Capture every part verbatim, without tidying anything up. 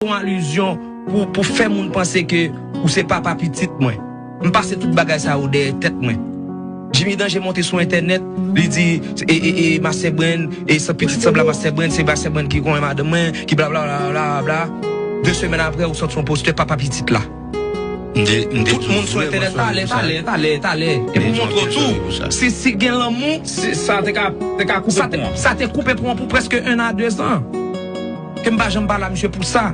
yon alizyon pou, pou fè moun panse ke ou se papa pitit mwen. M pase tout bagay sa yo dèyè tèt mwen. Jimmy Danger monte sou entènèt, li di e, e, e Master Brand, e sa pitit sanble a Master Brand, se Master Brand ki konyen madanm mwen, ki bla bla bla bla bla. De semèn apre, ou sòti yon postè papa pitit la. Tout moun sou entènèt talè, talè, talè, talè. E pou montre w tou, si, si gen lanmou, sa te ka, te ka koupe pon an. Sa te koupe pon an pou prèske un à deux ans. Ke m pa janm pale a misye pou sa.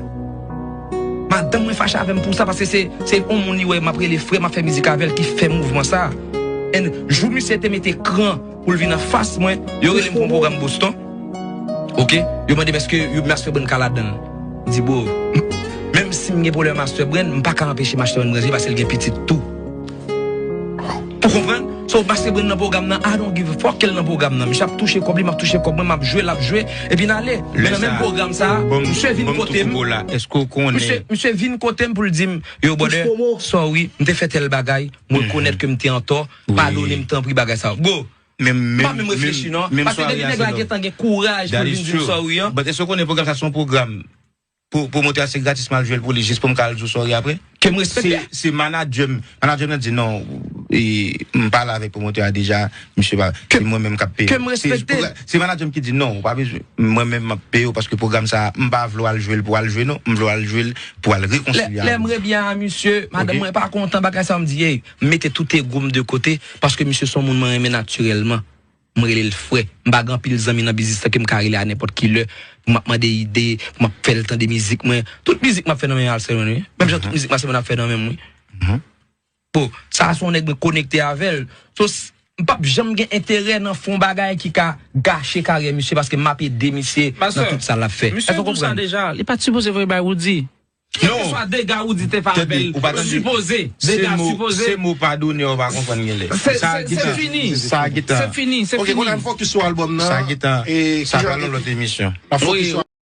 Madanm mwen fache avè m pou sa, paske se, se yon moun li wè m ap rele frè, m ap fè mizik avè l ki fè mouvman sa. And jou misye te mete kran pou l vin anfas mwen, yo rele m pou yon pwogram Boston. Oke? Yo mande m èske yon Master Brand ka ladan l. M di, bro, menm si m gen pwoblèm Master Brand, m pa ka anpeche Master Brand ranje paske l gen pitit tou. Ou konprann? So, Master Brand nan pwogram nan, I don't give a fuck ke l nan pwogram nan. Misye ap touche kòb li, m ap touche kòb mwen, m ap jwe, l ap jwe, epi n ale. Men nan menm pwogram sa, misye vin kote m. Misye, misye vin kote m pou l di m, yo, brother, sorry, m te fè tèl bagay, m rekonèt ke m te antò, padone m tanpri bagay sa. Bro, m pa menm reflechi non. Paske depi nèg la gentan gen kouraj pou l vin di m sorry an. But èske w konnen pwogram sa se yon pwogram pou pwomotè a se gratis, m al jwe l pou li jis pou m ka al di w sorry apre? Ke m respekte. Se, se manadjè m, manadjè m nan di non, e, m pale avèk pwomotè a deja, misye pa, se mwen menm k ap peye. Ke m respekte. Se manadjè m ki di non, ou pa bezwen, mwen menm m ap peye w paske pwogram sa, m pa vle w al jwe l pou w al jwe non, m vle w al jwe l pou w al rekonsilye avè m. Lè m rebyen a misye, madanm mwen pa kontan bagay sa, m di, ey, m mete tout ego m de kote, paske misye se yon moun mwen renmen natirèlman. M rele l frè. M pa gen anpil zanmi nan biznis lan ke m ka rele a nenpòt ki lè pou m ap mande ide, pou m ap fè l tande mizik mwen. Tout mizik m ap fè nan men Alcéron wi. Menm jan tout mizik Alcéron ap fè nan men m wi. Bon, sa a se yon nèg mwen konekte avè l. So, m p ap janm gen enterè nan fè yon bagay ki ka gache karyè misye paske m ap ede misye nan tout sa l ap fè. Èske w konprann? Misye di w sa deja, li pa t sipoze voye bay Roody. Kèlkeswa dega Roody te fè avè l, sipoze, dega sipoze. Se mo padone w pa konprann genlè. Se fini. Se fini. Se fini. Ok, kounye a n fokis sou albòm nan. Sa gentan, sa pral yon lòt emisyon. N ap fokis sou